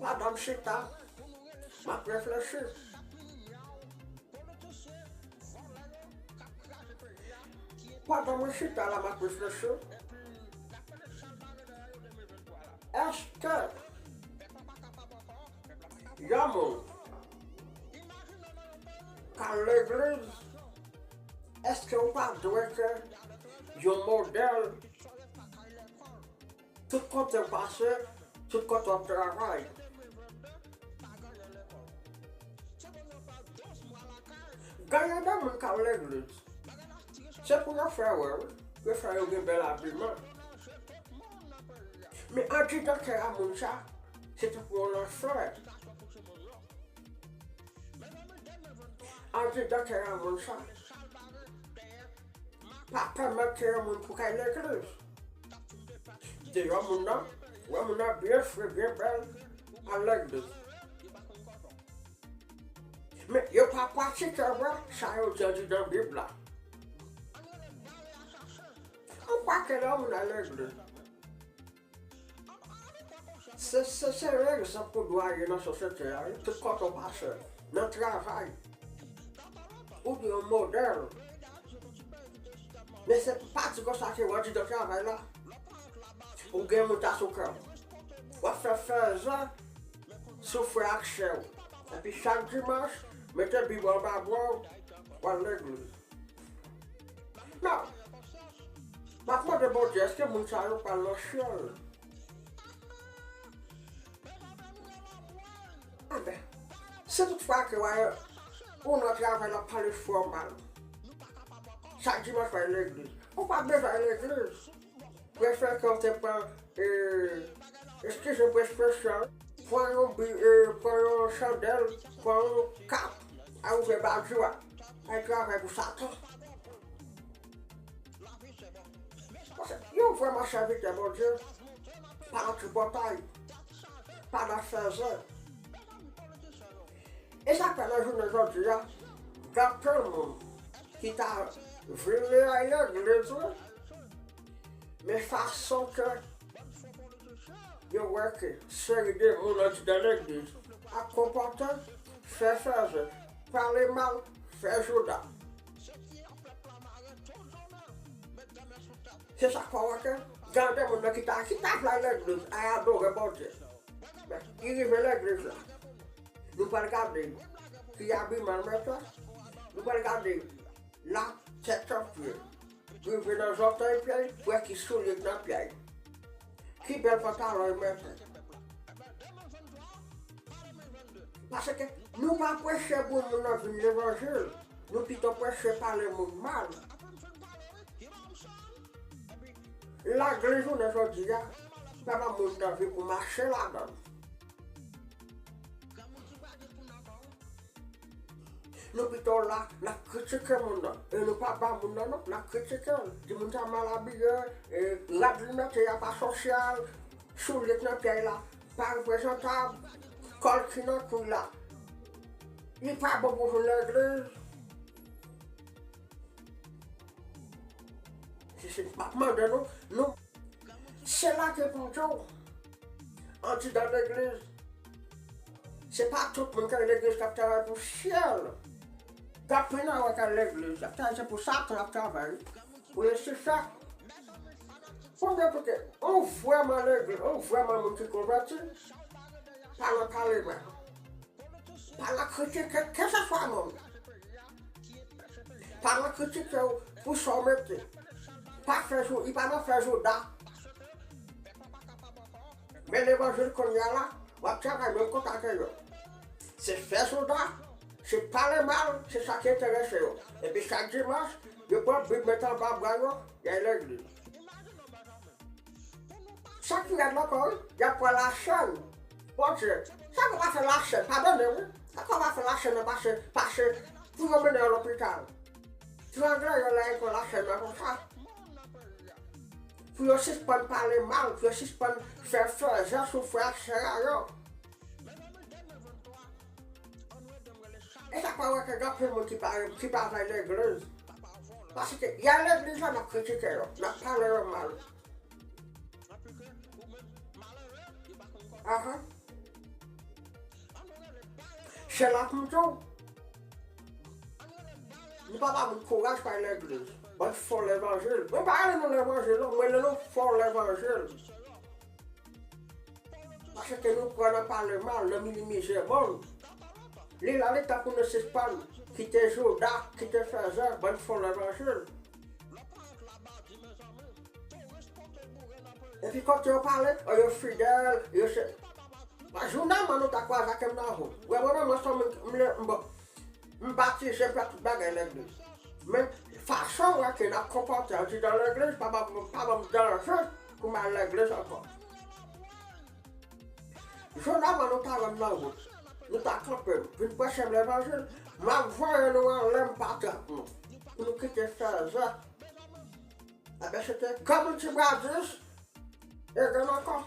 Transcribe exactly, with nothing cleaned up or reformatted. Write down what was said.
Pandan m chita, m ap reflechi. Pandan mwen chita la, m ap reflechi. Èske yon moun k al legliz, èske ou pa dwe ke yon modèl tout kote w pase, tout kote w ap travay? Genyen de moun k al legliz, se pou yo fè wè, wi. Yo fè yo gen bèl abiman. Men andidan kè a moun sa, se tankou yon lanfè. Andidan kè a moun sa, pa pèmèt ke yon moun pou k al legliz. Deyò moun nan, wè moun nan byen fre, byen bèl, al legliz. Men yo pa pratike vre sa yo di andidan Bib la. Ou kwè ke lè yon moun al legliz, se, se, se yon egzanp pou dwe ye nan sosyete a, wi. Tout kote w pase, nan travay, ou byen yon modèl. Men se pa di konsa ke w andidan travay la, ou gen moun ta sou kè w. W ap fè fèzè sou frè ak sè w. Epi chak dimanch, mete Bib anba bra w, w al legliz. Non. M ap mande Bondye, èske moun sa yo pral nan syèl? Anben, si toutfwa ke w al, ou nan travay, l ap pale fò mal. Chak dimanch, w al legliz. Ou pa bezwen al legliz. Prefere ke w te pran, e, eskize m pou ekspresyon, pran yon bi, e, pran yon chandèl, pran yon kat, al ouvè badi w a, al travay pou Satan. Paske yon vrèman sèvitè Bondye pa nan tripotay, pa nan fèzè. E sa k fè nan jounen jodi a, gen anpil moun ki ta vle al legliz, wi. Men fason ke yo wè ke seri de moun andidan legliz ap konpòte, fè fèzè, pale mal, fè jouda. Se sa k fè w wè ke gen de moun nan ki ta, ki ta vle al legliz, al adore Bondye. Men, li rive legliz la. Nou pral gade ki abiman l mete. Nou pral gade la tèt an pye. Rive nan zòtèy pye, pou wè ki soulye k nan pye. Ki bèl pantalon l mete. Paske nou pa preche pou moun nan vin levanjil. Nou pito preche pale moun mal. Legliz jounen jodi a, pa ban moun nan vi pou mache ladan l. Nou pito la, n ap kritike moun nan. E nou pa ba moun nan non, n ap kritike l. Di moun sa mal abiye, e rad li mete a pa sosyal, soulye k nan pye l la pa reprezantab, kòl ki nan kou l la, li pa bon pou vin legliz. Se, se, m ap mande nou, nou, se la ke Bondye w andidan legliz. Se pa tout moun k al legliz k ap travay pou syèl. Gen anpil nan yo k al legliz, y ap travay, se pou Satan y ap travay, pou Lisifè. Konbyen kote, ou vrèman legliz, ou vrèman moun ki konvèti, pa nan pale mal. Pa nan kritike keseswa moun. Pa nan kritike w pou sa w mete. Pa fè jou, li pa nan fè jouda. Men levanjil kounye a la, w ap travay menm kòk ak yo. Se fè jouda, se pale mal, se sa ki enterese yo. Epi chak dimanch, yo pran Bib mete anba bra yo, y al legliz. Sa ki rèd la ankò, wi, y ap pran lachèn. Bondye, sa k ap fè lachèn, padone, wi. Sa k ap fè lachèn nan pase, pase, pou yo mennen yo lopital. Trangle yo lè yo pran lachèn nan konsa. Pou yo sispann pale mal, pou yo sispann fè fèzè sou frè ak sè a yo. E sa k fè w wè ke gen anpil moun ki pa, ki pa vle al legliz. Paske y al legliz la, n ap kritike yo, n ap pale yo mal. Ahan. Se la pou m di w. Nou pa ba moun kouraj pa al legliz. Bann fo levanjil. Mwen pa rele nou levanjil, non. Mwen rele nou fo levanjil. Paske nou kwè nan pale mal, nan minimize moun. Li la, li tankou nou sispann kite Jida, kite Sezè, bann fo levanjil. Epi kote yo pale, o, yo fidèl, yo se. Mwen, jounaman nou ta kwaze ak m nan wout. Wè, mwen menm, mwen se yon moun, m le, m bon. M batize, m fè tout bagay legliz. Men, fason wè ke n ap konpòte andidan legliz, pa ban m, pa ban m danje pou m al legliz ankò. Jounaman nou ta wè m nan wout. Nou ta kanpe m, vin preche m levanjil. M ap voye nou anlè, m pa trap nou. Pou nou kite Sezè. Ebyen, se te Gòm Tibradis, e gen ankò.